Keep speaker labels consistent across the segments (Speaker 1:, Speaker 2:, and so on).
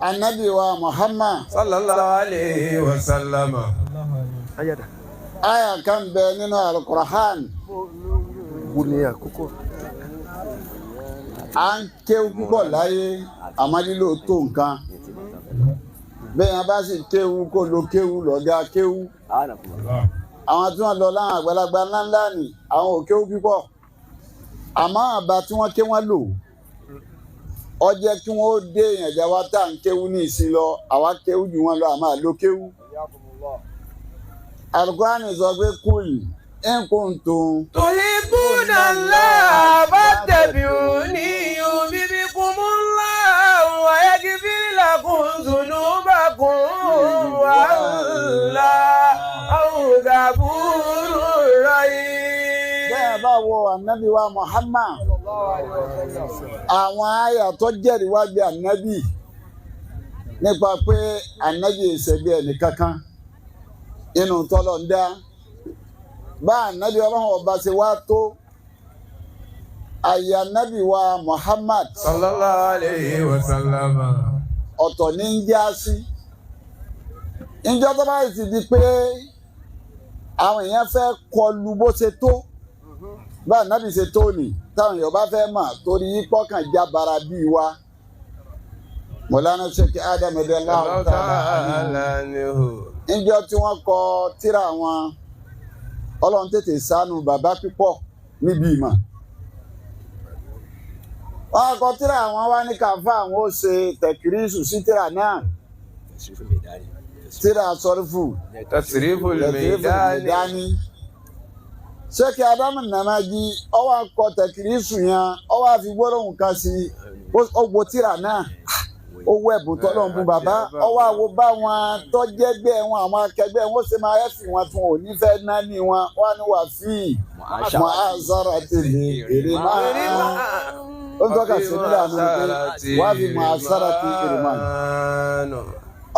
Speaker 1: Anabi wa Muhammad.
Speaker 2: Sallallahu alayhi wa sallam.
Speaker 1: Aya kan bẹ nínú Alukurahan.
Speaker 3: Wo ni àkókò?
Speaker 1: À ń kéwú púpọ̀ láyé, àmọ́ lílo tó nǹkan. Bẹ́ẹ̀ yẹn bá sì kéwú, kó lo kéwú lọ́gá kéwú. Àwọn tí wọ́n lọ láwọn àgbàlagbà ńláńlá ni àwọn ò kéwú púpọ̀, àmọ́ àbá tí wọ́n ké wọ́n lò ó jẹ́ kí wọ́n ó dé ìyànjá wa tá à ń kéwú ní ìsìn lọ. Àwa kéwú jù wọ́n lọ, àmọ́ àló kéwú. Alukurani sọ pé kúlì nkuntum.
Speaker 2: تحبون الله فاتبعوني يحببكم الله ويغفر لكم ذنوبكم والله غفور رحيم.
Speaker 1: Bẹ́ẹ̀ bá wo Ànábì wa Muhammad, àwọn àyà tó jẹ́rìí wá gbé Ànábì nípa pé Ànábì ìṣẹ̀gbẹ́ ẹnì kankan inú tọ́lọ̀ ń dá bá Ànábì Ọlọ́run ọba ṣe wá tó àyè Ànábì wa Muhammad.
Speaker 2: Sallallahu alayhi wa sallam.
Speaker 1: Ọ̀tọ̀ ní ń já sí ìjọ tó bá sì di pé àwọn èèyàn fẹ́ kọlu bó ṣe tó, bá Ànábì ṣe tó nì, táwọn èèyàn bá fẹ́ mà torí pọ́kàn jábára bíi wa, Mọ̀lánà Sheikh Adam radiyallahu ta'ala anhu, níjọ́ tí wọ́n kọ tírà wọn, Ọlọ́run tètè ṣàánú bàbá pípọ̀ níbi ìmọ̀. Wọ́n kọ tírà wọn wá ní kàfá, àwọn ó ṣe tẹ̀kírísù sí tírà náà, tírà sọ́rífù.
Speaker 2: Tasriful
Speaker 1: Tẹ̀kírísù.
Speaker 2: Mizani.
Speaker 1: Dání Sheikh Adamu Namaji ó wá kọ tẹ̀kírísù yẹn, ó wá fi gbólóhùn kan sí, ó wo tírà náà, ó wọ ẹ̀bùn tọ́lọ́run bùn bàbá, ó wá wo báwọn tọ́jẹ́gbẹ́ wọn, àwọn akẹgbẹ́ wọn, ó ṣe máa ẹ́fì wọn tún ò ní fẹ́ náà ní wọn wá ní wà fíì mọ́ àzọ́rọ̀ tèlé èrè máa ó ń tọ́ka sí nílẹ̀ àná ni pé wàá fi mọ́ àzọ́rọ̀ tèlé èrè máa.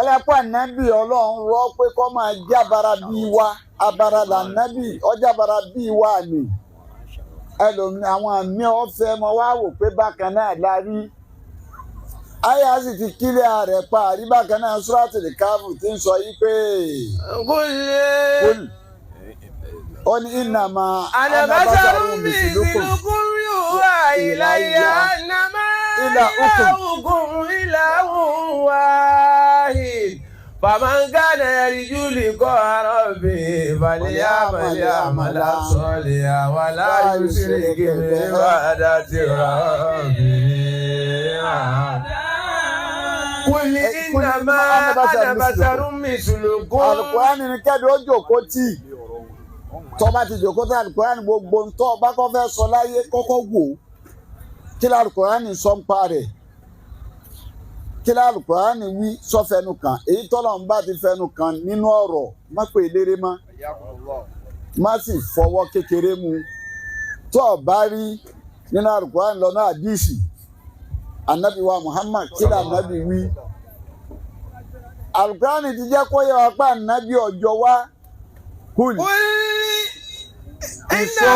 Speaker 1: Ọlọ́pàá ànábì Ọlọ́run rọ pé kọ́ máa jábára bíi wa, abara lànábì ọjàbára bíi wa ni ẹlòmí. Àwọn àmì ọ̀fẹ́ mọ wá wò pé bákan náà la rí. Àyà sì ti kílẹ̀ rẹ̀ pa àrí bákan náà. Suratul Kahf ti ń sọ yí pé
Speaker 2: Kul.
Speaker 1: Ó ní innama
Speaker 2: أنا بشر مثلكم يوحى إلي أنما
Speaker 1: إلهكم.
Speaker 2: إلهكم إله واحد فمن كان يرجو لقاء ربه فليعمل عملا صالحا ولا يشرك بعبادة ربه أحدا. قل إنما أنا بشر مثلكم.
Speaker 1: Alukurani ni kẹ́bi ó jòkó tì. Tọ́ba ti jòkó tí Alukurani, gbogbo ntọ́ ọba kọ́ fẹ́ sọ láyé, kọ́kọ́ wò ó kí ló Alukurani sọ ń pa rẹ̀, kí ló Alukurani wí sọ́fẹ́nu kan. Èyí tọ́lọ̀ ń bá ti fẹnu kan nínú ọ̀rọ̀, má pè é léré mọ́, má sì fọwọ́ kékeré mu. Tó o bá rí nínú Alukurani, lọ́nà àdìsí Anabi wa Muhammad, kí ló Anabi wí. Alukurani ti jẹ́ kó yẹ wá pé Anabi ọjọ́ wa kúlì.
Speaker 2: قل
Speaker 1: Ìṣó,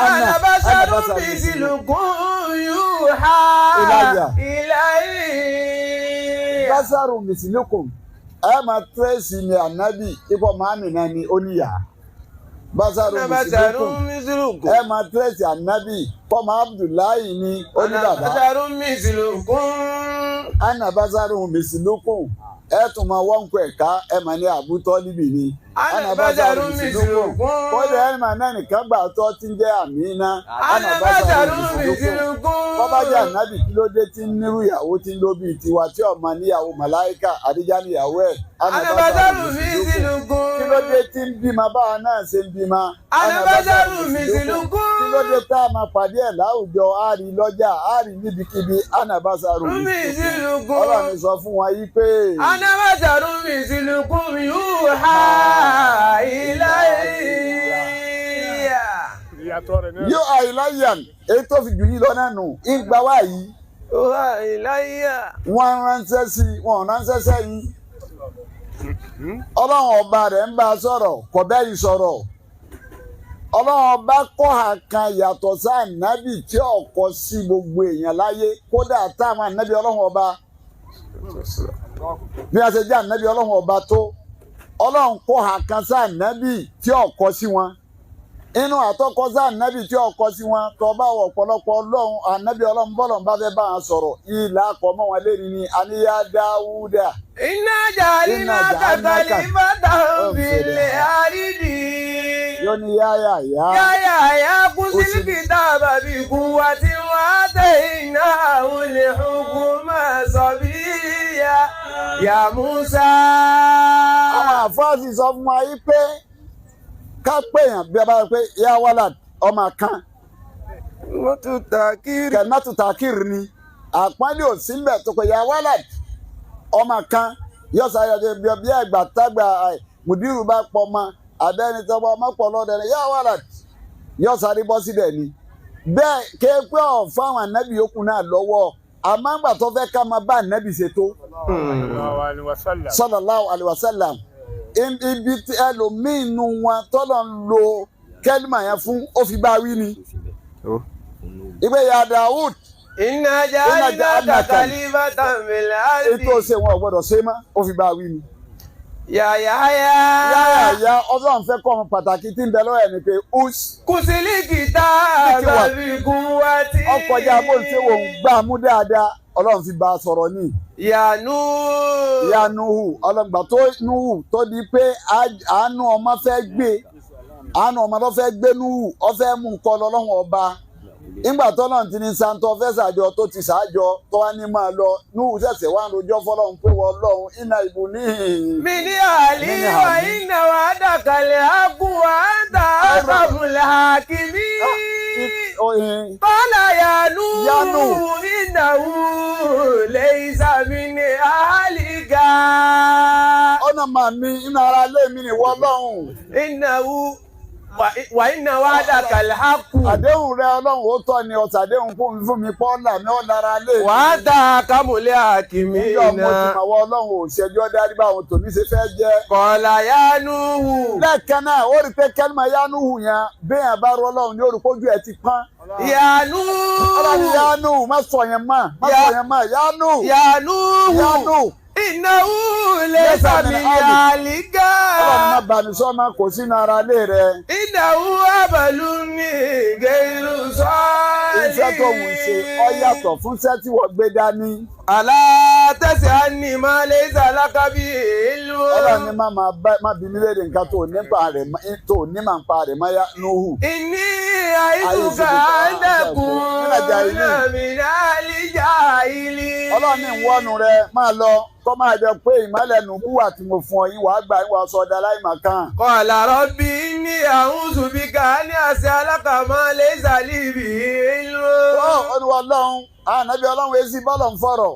Speaker 2: إنما أنا بشر
Speaker 1: أنا بشر
Speaker 2: مثلكم يوحى
Speaker 1: إلي.
Speaker 2: إلي.
Speaker 1: بشر مثلكم, ẹ máa tírèsì ní Ànábì ipò màmí náà ni ó níyà. بشر
Speaker 2: أنا بشر
Speaker 1: مثلكم.
Speaker 2: مثلكم.
Speaker 1: Ẹ máa tírèsì Ànábì kọ́mọ Abdullahi ni ó ní
Speaker 2: أنا
Speaker 1: bàbá.
Speaker 2: بشر مثلكم.
Speaker 1: أنا بشر مثلكم, ẹ tún máa wọ́n kọ ẹ̀ka, ẹ máa ní àbútọ́ níbì ni.
Speaker 2: أنا بشر مثلكم.
Speaker 1: Kọ́dà ẹ máa náà nìkan gbà tọ́ tí ń jẹ́ Àmínà.
Speaker 2: أنا بشر مثلكم.
Speaker 1: Bọ́bá jẹ́ Ànábì, kí ló dé tí ń nírú ìyàwó tí ń ló bíi tiwa, tí ọmọ níyàwó màláìkà àdíjá níyàwó ẹ̀?
Speaker 2: أنا بشر مثلكم.
Speaker 1: Kí ló dé tí ń bímọ báwa náà ṣe ń bímọ?
Speaker 2: أنا بشر مثلكم.
Speaker 1: Kí ló dé tá a máa pàdé ẹ̀ láwùjọ, á rí lọ́jà, á rí níbikíbi? أنا بشر
Speaker 2: مثلكم.
Speaker 1: Ọlọ́run sọ fún wa yí pé
Speaker 2: أنا بشر مثلكم يوحى إلي.
Speaker 3: Ìyàtọ̀ rẹ̀ náà.
Speaker 1: Yóò àìláyàn èyí tó fi jù yín lọ náà nù ìgbà wá yìí.
Speaker 2: يوحى إلي.
Speaker 1: Wọ́n ránṣẹ́ sí i, wọ́n ránṣẹ́ sẹ́yìn. Ọlọ́run ọba rẹ̀ ń bá a sọ̀rọ̀, kò bẹ́ẹ̀ yìí sọ̀rọ̀. Ọlọ́run ọba kọ́ha kan yàtọ̀ sí Ànábì tí ọkọ̀ sí gbogbo èèyàn láyé, kódà táwọn ànábì Ọlọ́run ọba. Bí a ṣe jẹ́ ànábì Ọlọ́run ọba tó, Ọlọ́run kó ha kan sí ànábì tí ò kọ sí wọn. Inú àtọkọ sí ànábì tí ò kọ sí wọn, tó bá wọ ọ̀pọ̀lọpọ̀ Ọlọ́run ànábì Ọlọ́run bọ́lọ̀ bá fẹ́ bá wọn sọ̀rọ̀, ìlà akọ mọ́ wọn lérí ni àníyá Dáúdà.
Speaker 2: إنا جعلناك خليفة في الأرض.
Speaker 1: Yóò ní yáyà yá.
Speaker 2: يا يحيى خذ الكتاب بقوة وآتيناه الحكم صبيا يا موسى.
Speaker 1: Àwọn àfáàsì sọ fún wa yìí pé ká pèèyàn bí a bá pé yá wàhálà ọmọ kan.
Speaker 2: Wọ́n tún ta kiri.
Speaker 1: Kẹ̀mẹ́tù tàkìrì ni àpọ́nlé ò sí mbẹ̀ tó pé yá wàhálà ọmọ kan yóò sáyọ bí bí ẹgbà tágbà mùdírù bá pọ̀ mọ́ abẹ́ni tó bá ọmọ pọ̀ lọ́dẹ ni yá wàhálà yóò sáré bọ́ síbẹ̀ ni. Bẹ́ẹ̀ kéèpé ọ̀ fáwọn ànábì yòókù náà lọ́wọ́, àmọ́ ńgbà tó fẹ́ ká máa bá ànábì ṣe tó,
Speaker 3: Sallallahu alaihi wasallam.
Speaker 1: Sallallahu alaihi wasallam, ibi tí ẹlòmíín nu wọn tọ́lọ̀ ń lo kẹ́límà yẹn fún, ó fi bá wí ni. Ìgbé ya Dawud.
Speaker 2: إنا جعلناك خليفة في الأرض.
Speaker 1: Ètò ṣe wọn ò gbọdọ̀ ṣe mọ́, ó fi bá wí ni.
Speaker 2: يا يحيى.
Speaker 1: Yáyà ya, Ọlọ́run fẹ́ kọ́ ọmọ pàtàkì tí ń bẹ lọ́wọ́ ẹ̀ ni pé us
Speaker 2: خذ الكتاب بقوة.
Speaker 1: Ọkọjá bó ń ṣe wò ń gbà mú dáadáa, Ọlọ́run fi bá a sọ̀rọ̀ ní.
Speaker 2: يا نوح.
Speaker 1: Ìyá Nuhu, ọlọ́gbà tó Nuhu tó di pé àánú ọmọ fẹ́ gbé, àánú ọmọ tó fẹ́ gbé Nuhu, ó fẹ́ mú nǹkan lọ́lọ́run ọba. Nígbà tó náà ti ní santọ fẹ́ sàjọ tó ti sàjọ tó wá ní máa lọ, Nuhu ṣẹ̀ṣẹ̀ wá ń rojọ́ fọlọ́run pé wọ́n lọ́run iná ìbò ní.
Speaker 2: من أهلي
Speaker 1: من أهلي.
Speaker 2: وإن وعدك الحق وأنت أحكم الحاكمين. قال يا
Speaker 1: يا
Speaker 2: نوح
Speaker 1: نوح.
Speaker 2: إنه ليس من أهلك.
Speaker 1: Ọ̀nà màmí inú ara lé mi ni wọ́n lọ́hùn.
Speaker 2: إنه وإن وعدك الحق.
Speaker 1: Àdéhùn rẹ Ọlọ́run ó tọ́ ni ọ̀sàdéhùn fún mi pọ́ńlá mi ọ̀ lára lé mi.
Speaker 2: وأنت أحكم الحاكمين.
Speaker 1: Níjọ́ mo ti mọ̀ wọ Ọlọ́run ò ṣẹjọ́ dárí báwọn tòní ṣe fẹ́ jẹ́.
Speaker 2: قال يا نوح.
Speaker 1: Lẹ́ẹ̀kan náà ó rí pé kẹ́lìmọ̀ yánúhù yẹn, béèyàn bá rọ Ọlọ́run ní orúkójú ẹ̀ ti pọ́n.
Speaker 2: يا
Speaker 1: Ọlọ́run
Speaker 2: نوح.
Speaker 1: yánúhù, má sọ yẹn mọ́, má sọ yẹn mọ́, yánúhù.
Speaker 2: يا نوح.
Speaker 1: Yánúhù.
Speaker 2: إنه ليس من أهلك.
Speaker 1: Ọlọ́run má bà mí sọ́ ma kò sínú ara lé rẹ.
Speaker 2: إنه عمل غير صالح.
Speaker 1: Iṣẹ́ tó ń ṣe ọ yàtọ̀ fún iṣẹ́ tí wọ́n gbé dání.
Speaker 2: ألا تسألني ما ليس لك به علم.
Speaker 1: Ọlọ́run ní má máa bá má bí mi léèrè nǹkan tó nípa rẹ̀ tó ní máa ń pa rẹ̀ mọ́ yá Núhù.
Speaker 2: إني أعظك أن تكون من الجاهلين.
Speaker 1: Ọlọ́run ní ìwọ́nu rẹ máa lọ kọ́ máa jẹ pé ìmọ̀lẹ̀ nùbúwà tí mo fún ọ yín wàá gbà yín wàá sọ ọdẹ aláìmọ̀kan.
Speaker 2: قال رب إني أعوذ بك أن أسألك ما ليس لي به علم.
Speaker 1: Ó olúwa Ọlọ́run, ànábì Ọlọ́run èsì bọ́lọ̀ ń fọ̀rọ̀.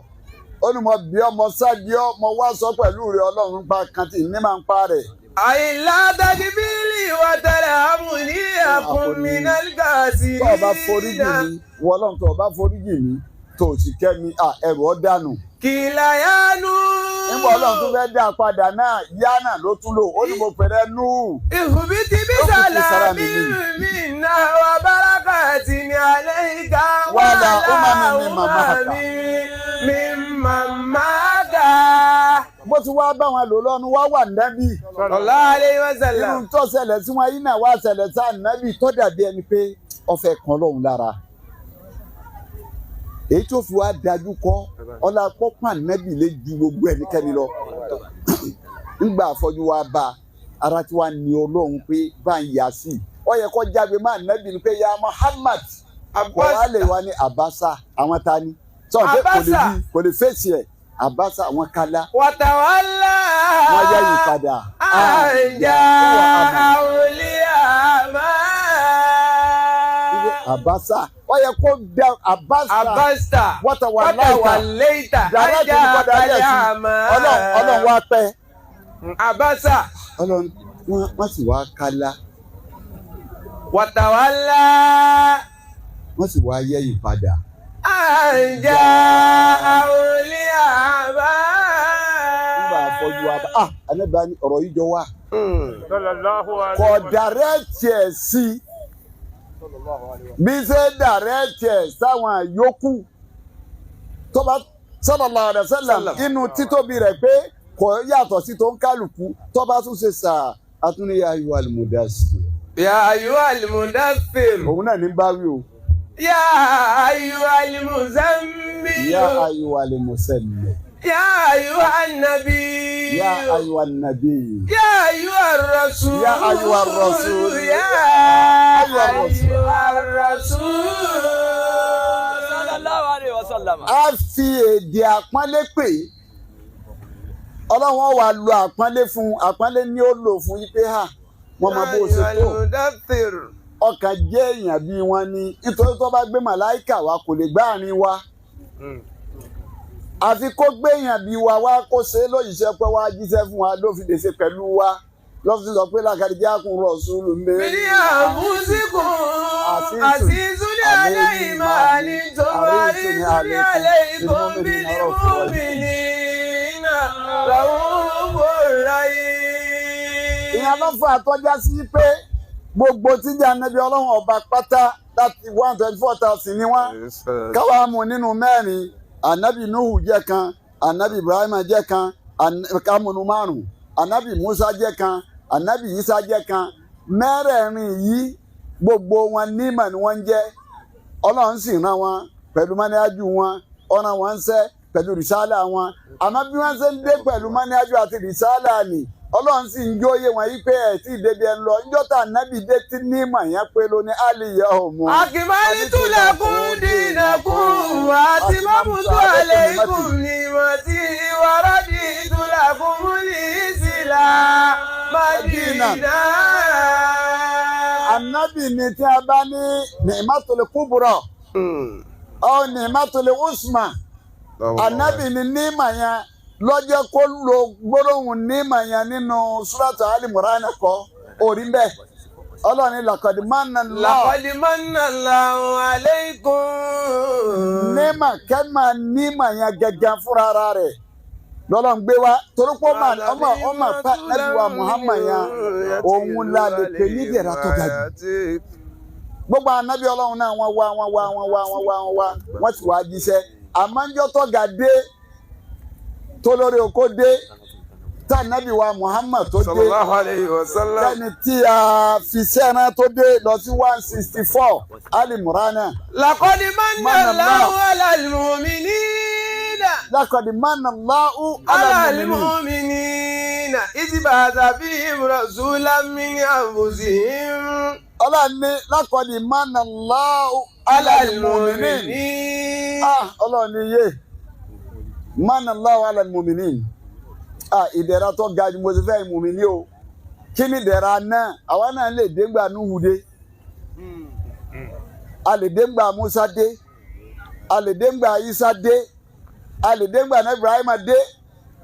Speaker 1: Ó ní mo bí ọ, mo sáàdì ọ, mo wá sọ pẹ̀lú rẹ Ọlọ́run pa kan tí ní máa ń pa rẹ̀.
Speaker 2: ألا تغفر لي وترحمني أكن من الخاسرين.
Speaker 1: Tó o bá foríjì mi, wọ Ọlọ́run, tó o bá foríjì mi, tó o sì kẹ́ mi, à, ẹrù ọ dànù.
Speaker 2: قيل يا نوح.
Speaker 1: Nígbà Ọlọ́run tó fẹ́ dá a padà náà, yá náà ló tún lò, ó ní mo pẹ̀rẹ́ Núhù.
Speaker 2: اهبط بسلام منا وبركات عليك
Speaker 1: وعلى أمم ممن معك.
Speaker 2: ممن معك.
Speaker 1: Bó ti wá bá wọn lò lọ́nu wá wà nábì.
Speaker 2: صلى الله عليه
Speaker 1: Irú
Speaker 2: وسلم.
Speaker 1: tó ṣẹlẹ̀ sí wọn yìí náà wá ṣẹlẹ̀ sí ànábì tó dàbí ẹni pé ọfẹ kan lọ́hùn lára. Èyí tó fi wá dájú kọ́ ọlá pọ́pọ́n ànábì lè ju gbogbo ẹnikẹ́ni lọ. Ńgbà àfọ́jú wa bá ara tí wàá ní Ọlọ́run pé bá ń yà sí i. Ó yẹ kó jágbe má ànábì ni pé ya Muhammad kò wá lè wá ní Abasa àwọn ta ni. Sọ pé kò lè
Speaker 2: Abasa.
Speaker 1: wí, kò lè fèsì ẹ̀, Abasa àwọn kálá.
Speaker 2: وتولى.
Speaker 1: Wọ́n yẹ yìí padà.
Speaker 2: أن جاءه الأعمى.
Speaker 1: Abasa ó yẹ kó dá Abasa.
Speaker 2: عبست.
Speaker 1: Watawallaita.
Speaker 2: وتوليت
Speaker 1: Dàrá
Speaker 2: أن
Speaker 1: tó ní kọ́
Speaker 2: جاءك
Speaker 1: darí ẹ̀ sí.
Speaker 2: الأعمى.
Speaker 1: Ọlọ́run wá pẹ́.
Speaker 2: عبس.
Speaker 1: Ọlọ́run wọ́n sì wá kálá.
Speaker 2: وتولى.
Speaker 1: Wọ́n sì wá yẹ yìí padà.
Speaker 2: أن جاءه الأعمى.
Speaker 1: Nígbà àfọ́jú wa bá ah anábìá ní ọ̀rọ̀ yìí jọ wá.
Speaker 3: Sallallahu alaihi
Speaker 1: Kò
Speaker 3: wasallam.
Speaker 1: dàrẹ́tì ẹ̀ sí bí ṣe dàrẹ́tì ẹ̀ sáwọn yòókù tó bá Sallallahu alaihi wasallam
Speaker 2: Sallam.
Speaker 1: inú títóbi rẹ̀ pé kò yàtọ̀ sí tó ń kálukú tó bá tún ṣe sà àtúnyà ayọ̀ al-mudassir.
Speaker 2: يا أيها المدثر
Speaker 1: Òun náà ní bá wí o.
Speaker 2: يا أيها المزمل
Speaker 1: Ya ayọ̀ al-muzammil.
Speaker 2: يا أيها النبي
Speaker 1: Ya ayọ̀ an-nabi.
Speaker 2: يا أيها الرسول
Speaker 1: يا أيها الرسول.
Speaker 2: يا
Speaker 1: أيها الرسول.
Speaker 2: أيها الرسول
Speaker 4: Sallallahu alayhi wa sallam.
Speaker 1: A fi èdè àpọ́nlé pè é. Ọlọ́run wà lo àpọ́nlé fún àpọ́nlé ní ó lò fún yí pé hà wọ́n máa bó o ṣe
Speaker 2: يا
Speaker 1: tó.
Speaker 2: أيها المدثر
Speaker 1: Ọkàn jẹ́ èèyàn bíi wọn ni nítorí tó bá gbé màláìkà wa kò lè gbá àárín wa. Àfi kó gbé èèyàn bíi wa wá kó ṣe é lóyìíṣẹ́ pé wá jíṣẹ́ fún wa ló fi lè ṣe pẹ̀lú wa ló fi sọ pé làkàdíjà kún rọ̀ṣúlù
Speaker 2: من
Speaker 1: mẹ́rin.
Speaker 2: أنفسكم عزيز عليه ما عنتم حريص عليكم بالمؤمنين رؤوف رحيم.
Speaker 1: Ìyẹn ló fà tọ́já sí pé gbogbo tíjà nẹ́bí ọlọ́run ọba pátá láti 124,000 ni wọ́n káwá mú nínú mẹ́rin. Anabi Nuhu jẹ́ kan, anabi Ibrahim jẹ́ kan, kámúnú márùn, anabi Musa jẹ́ kan, anabi Isa jẹ́ kan. Mẹ́rẹ̀ẹ̀rin yìí gbogbo wọn nímọ̀ ni wọ́n ń jẹ́. Ọlọ́run sì rán wọn pẹ̀lú mọ́níájú wọn, ọ̀ràn wọn ń ṣẹ́ pẹ̀lú rìsálà wọn. Àmọ́ bí wọ́n ṣe ń dé pẹ̀lú mọ́níájú àti rìsálà ni ọlọ́run sì ń jóyè wọn yí pé ẹ̀ tí ìdèbí ẹ̀ ń lọ níjọ́ta nábì dé tí nímọ̀ yẹn pé ló ní àlìyé ọ̀mù.
Speaker 2: Akmaltu lakum dinakum wa atmamtu alaykum ni'mati wa raditu lakumul islama dinan.
Speaker 1: Ànábì ni tí a bá ní ni'matul kubra ọ ni'matul usma. Ànábì ni nímọ̀ yẹn lọ́jọ́ kó lo gbólóhùn nímọ̀ yẹn nínú suratu Ali Imran kọ́ orí bẹ́ẹ̀. Ọlọ́run ní laqad manna Allah.
Speaker 2: Laqad manna Allahu alaykum.
Speaker 1: Nímọ̀ kẹ́mà nímọ̀ yẹn gẹ́gẹ́ fúnra ara rẹ̀ lọ́lọ́run gbé wa torí pé ọmọ ọmọ pa ẹbí wa Muhammad yẹn òun la lè pè ní ìdẹ̀ra tó ga jù. Gbogbo ànábì ọlọ́run náà wọ́n wá wọ́n wá wọ́n wá wọ́n wá wọ́n wá wọ́n sì wá jíṣẹ́. Àmọ́ ńjọ́ tó ga dé tó lórí oko dé tá ànábì wa Muhammad tó dé
Speaker 2: Sallallahu alayhi wa sallam.
Speaker 1: lẹ́ni tí a fi sẹ́ran tó dé lọ sí 164 alimurana.
Speaker 2: Laqad manna
Speaker 1: Manna
Speaker 2: Allahu ala al-mu'minina.
Speaker 1: Laqad manna Allahu
Speaker 2: على
Speaker 1: ala al-mu'minin.
Speaker 2: المؤمنين إذ بعث فيهم رسولا من أنفسهم.
Speaker 1: Ọlọ́run ní laqad manna Allahu ala
Speaker 2: على
Speaker 1: al-mu'minin.
Speaker 2: المؤمنين.
Speaker 1: Ah, ọlọ́run ní yé manna Allahu ala al-mu'minin. Ah, ìdẹ̀ra tó ga jù mo ti fẹ́ ìmùmíní o. Kí ni ìdẹ̀ra náà? Àwa náà lè dégbà Nuhu dé, a lè dégbà Musa dé, a lè dégbà Isa dé, a lè dégbà Ibrahima dé.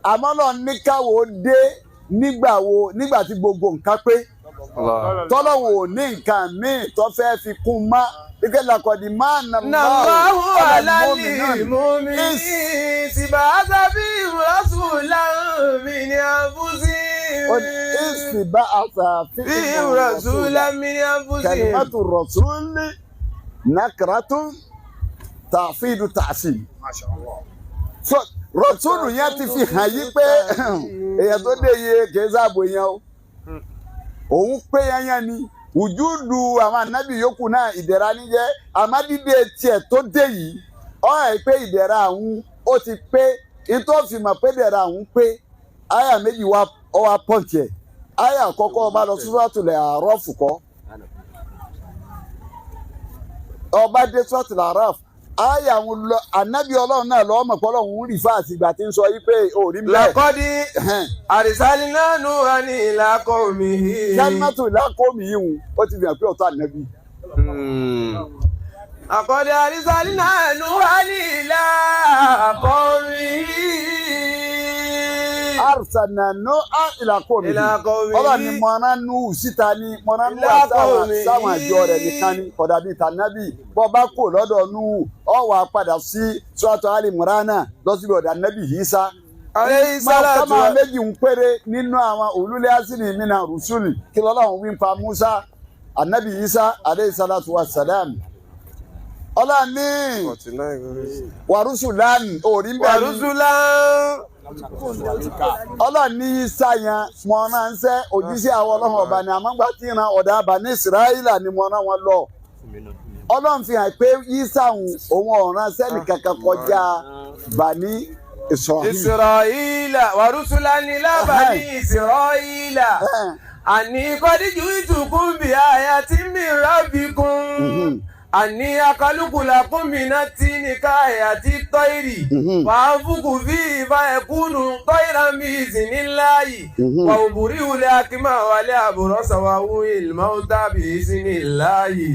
Speaker 1: Àmọ́ náà ní káwọ́ dé nígbà wo? Nígbà tí gbogbo nǹkan pé tọ́lọ́wọ́ ò ní nǹkan míì tó fẹ́ fi kún mọ́ ike làkọ̀dí máa nà
Speaker 2: Allahu ala al-mu'minin إذ بعث فيهم رسولا من أنفسهم.
Speaker 1: Ìsìbá àṣà
Speaker 2: فيهم رسولا من أنفسهم.
Speaker 1: Kalimatu rasuli nakratu tàfíìdù tàṣì. So rọ̀túnù yẹn ti fi hàn yí pé èèyàn tó dé iye kìí sáàbò yẹn o. Òun pé yányán ni wùjúùdù àwọn ànábì yòókù náà ìdẹ̀ra níjẹ́. Àmọ́ dídé tiẹ̀ tó dé yìí ọ̀ ẹ̀ pé ìdẹ̀ra àwọn ó ti pé ìtọ́ fi mọ̀ pé ìdẹ̀ra àwọn pé àyà méjì wá ọ wá pọ̀ǹtì ẹ̀. Àyà àkọ́kọ́ ọba lọ Suratul A'raf kọ́ ọba dé Suratul A'raf àyà àwọn lọ ànábì ọlọ́run náà lọ́wọ́ mọ̀ pé ọlọ́run ń rì fáàsì ìgbà tí ń sọ yí pé òrí ń bẹ́ẹ̀.
Speaker 2: لقد أرسلنا نوحا إلى قومه.
Speaker 1: Jannatu lákòmí yìí hùn ó ti fi hàn pé ọ̀tá ànábì.
Speaker 2: لقد أرسلنا نوحا إلى قومه.
Speaker 1: Arsana Nuha ila qawmihi.
Speaker 2: إلى قومه.
Speaker 1: Ọlọ́run ni mọ̀rán nù síta ni mọ̀rán nù
Speaker 2: Ila qawmihi.
Speaker 1: sáwọn àjọ rẹ̀ nìkan ni kódà bíi tànábì bọ́ bá kò lọ́dọ̀ nù ọ wà padà sí Suratu Ali Imrana lọ́sibí ọ̀dà nábì Isa.
Speaker 2: عليه
Speaker 1: Máa
Speaker 2: الصلاة
Speaker 1: ká máa méjì ń péré nínú àwọn ulul azmi mina rusuli kí lọ́lọ́run wí ń pa Musa anabi Isa aleyhi salatu wa salam. Ọlọ́run ní wàrúsùlán orí ń bẹ̀ ni.
Speaker 2: Wàrúsùlá.
Speaker 1: Ọlọ́run ní Isa yẹn mọ ránṣẹ́ òjíṣẹ́ àwọn ọlọ́run ọba ni, àmọ́ gbà tí ìran ọ̀dà àbá ní Ísírẹ́lì ni mo rán wọn lọ. Ọlọ́run fi hàn pé Isa òun ọ̀ràn sẹ́nì kankan kọjá Bani Israel.
Speaker 2: Israila wàrúsùlá ní lábàání Israila. Àní kọ́díjú ìtùkùn bí àyà tí mi rábì kún. Àní akálùkùlà kún mi náà tí ní káyà tí tọ́ìrì. Wàá fúkù bí ìfà ẹ̀kúnnù tọ́ìrà mi ìsìn níláyì. Wà òbúrí wulẹ̀ akímà wálé àbúrò sàwáwú ìlmọ̀ tàbí ìsìn níláyì.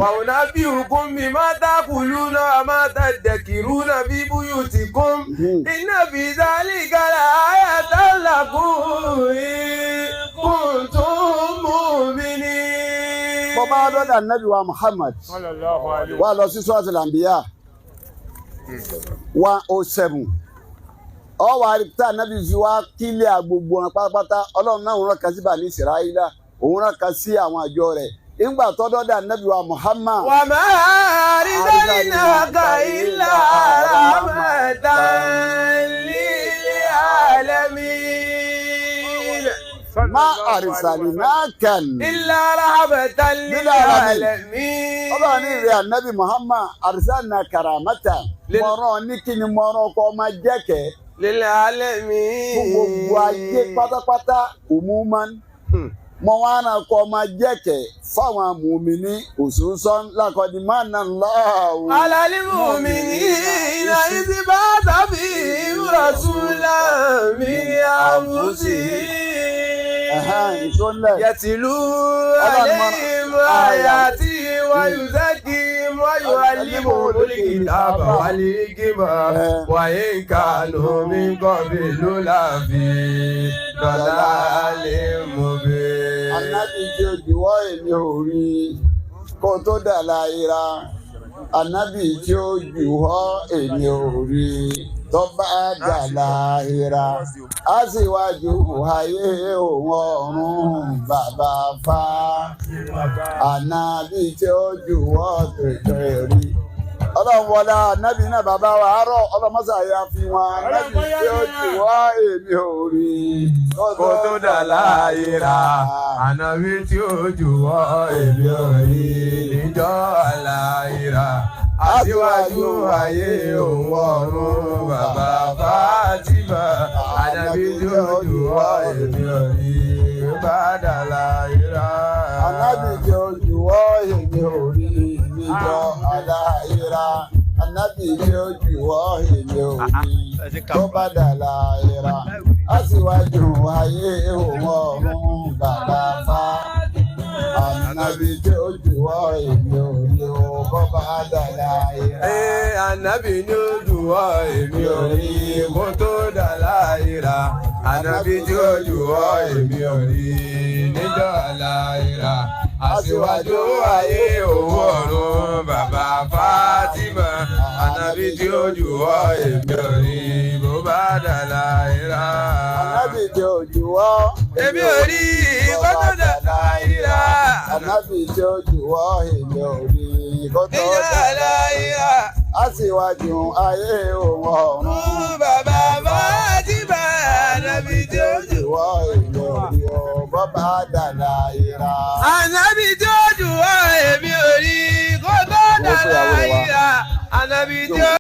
Speaker 2: Wà ònà bí òkun mi má dákùlù náà má tàdẹ̀kìrú náà bí búyù ti kún. Iná fi sálí kàlà àyàtà làkún kuntum mu'minin.
Speaker 1: Bọ́bá dọ́dà Nábì wa Muhammad
Speaker 3: Sallallahu alaihi
Speaker 1: wà lọ sí Suratul Anbiya 107. Ọwọ́ àríkítà Nábì fi wá kílẹ̀ gbogbo wọn pátápátá. Ọlọ́run náà òun rán kan sí Bani Israila, òun rán kan sí àwọn àjọ rẹ̀. Ìgbà tó dọ́dà Nábì wa Muhammad.
Speaker 2: Wa ma arsalnaka illa rahmatan lil alamin.
Speaker 1: Ma arsalnaka
Speaker 2: Illa rahmatan lil
Speaker 1: Lil alamin.
Speaker 2: alamin.
Speaker 1: Ọlọ́run ní ìrẹ́ Ànábì Muhammad arsalna karamata. Mọ̀ràn ní kí ni mọ̀ràn kọ́ máa jẹ́kẹ̀ẹ́
Speaker 2: Lil alamin.
Speaker 1: fún gbogbo ayé pátápátá umuman. Mọ wá náà kọ́ máa jẹ́kẹ̀ fáwọn mùmíní òṣùṣọ́ lákọ̀dí máa nà lọ́wọ́.
Speaker 2: على المؤمنين إذ بعث فيهم رسولا من أنفسهم
Speaker 1: Ìṣọ́lẹ̀.
Speaker 2: يتلو عليهم آياته ويزكيهم ويعلمهم الكتاب والحكمة وإن كانوا من قبل لفي ضلال مبين.
Speaker 1: Ànábì tí ó juwọ́ èmi ò rí kó tó dà láìra. Ànábì tí ó juwọ́ èmi ò rí tó bá dà láìra. Á sì wájú ayé òun ọ̀run bàbá fa. Ànábì tí ó juwọ́ tètè rí. Ọlọ́run wọlá ànábì náà bàbá wa àárọ̀ ọlọ́mọ́sà yà fi wọn. Ànábì tí ó juwọ́ èmi ò rí
Speaker 2: Kó tó dà láìra, ànábì tí ó jùwọ́ èmi ò rí níjọ́ àláìra. Aṣíwájú ayé òun ọ̀run bàbá Fátímà, ànábì tí ó jùwọ́ èmi ò rí bá dà láìra.
Speaker 1: Ànábì tí ó juwọ́ èmi ò rí níjọ́ aláìra. Ànábì tí ó juwọ́ èmi ò rí tó bá dà láìra. Aṣíwájú ayé òun ọ̀run bàbá fa. Ànábì tí ó juwọ́ èmi ò rí o bọ́ bá dà láìra.
Speaker 2: Ee, ànábì ní ó jùwọ́ èmi ò rí kó tó dà láìra. Ànábì tí ó jùwọ́ èmi ò rí níjọ́ àláìra. Aṣíwájú ayé òun ọ̀run bàbá Fátímà. Ànábì tí ó jùwọ́ èmi ò rí bó bá dà láìra.
Speaker 1: Ànábì tí ó juwọ́
Speaker 2: Èmi ò rí kó tó dà láìra.
Speaker 1: Ànábì tí ó juwọ́ èmi ò rí kó tó
Speaker 2: Níjọ́
Speaker 1: dà
Speaker 2: àláìra.
Speaker 1: Aṣíwájú ayé òun ọ̀run.
Speaker 2: Bàbá Fátímà. Ànábì tí ó jùwọ́.
Speaker 1: Ìwọ èmi ò rí o, bọ́ bá dà láìra.
Speaker 2: Ànábì tí ó jù wá èmi ò rí kó tó dà láìra. Ànábì tí ó.